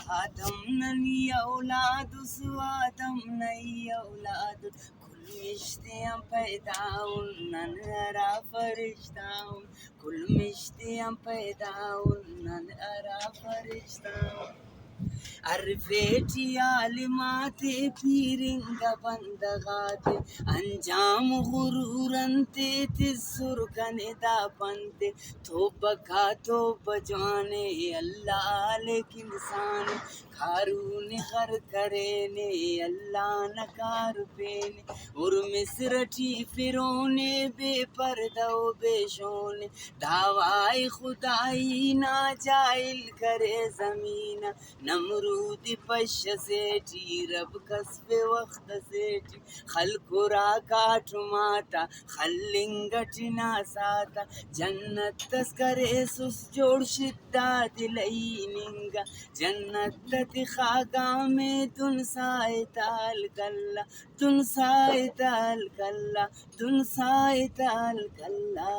آدم ننی اولاد اس، آدم نئی اولاد، کل مشتیاں پیدا ان نن ارا فرشتہ ان، کل مشتیاں پیدا ان نن ارا فرشتہ ان۔ ہر فیٹی عالماتے پیرنگ بندغاتے، انجام غرور انتے تسر کنے دا پنتے۔ توبہ کا توبہ جوانے اللہ لیک انسان، کارون غر کرینے اللہ نہ کار پینے۔ اور مصر ٹی فرعونے بے پردہ و بے شونے، دعوی خدائی نا جاہل کرے زمین۔ نمرود پش سیٹی رب کس پہ وخت سیٹی، خلق را کاٹماتا خلنگ ٹی ناساتا۔ جنت اس کریسس جوڑ شداد الہی ننگا، جنت تخا گامے دن سائے تال کلا، دن سائے تال کلا، دن سائے تال کلا۔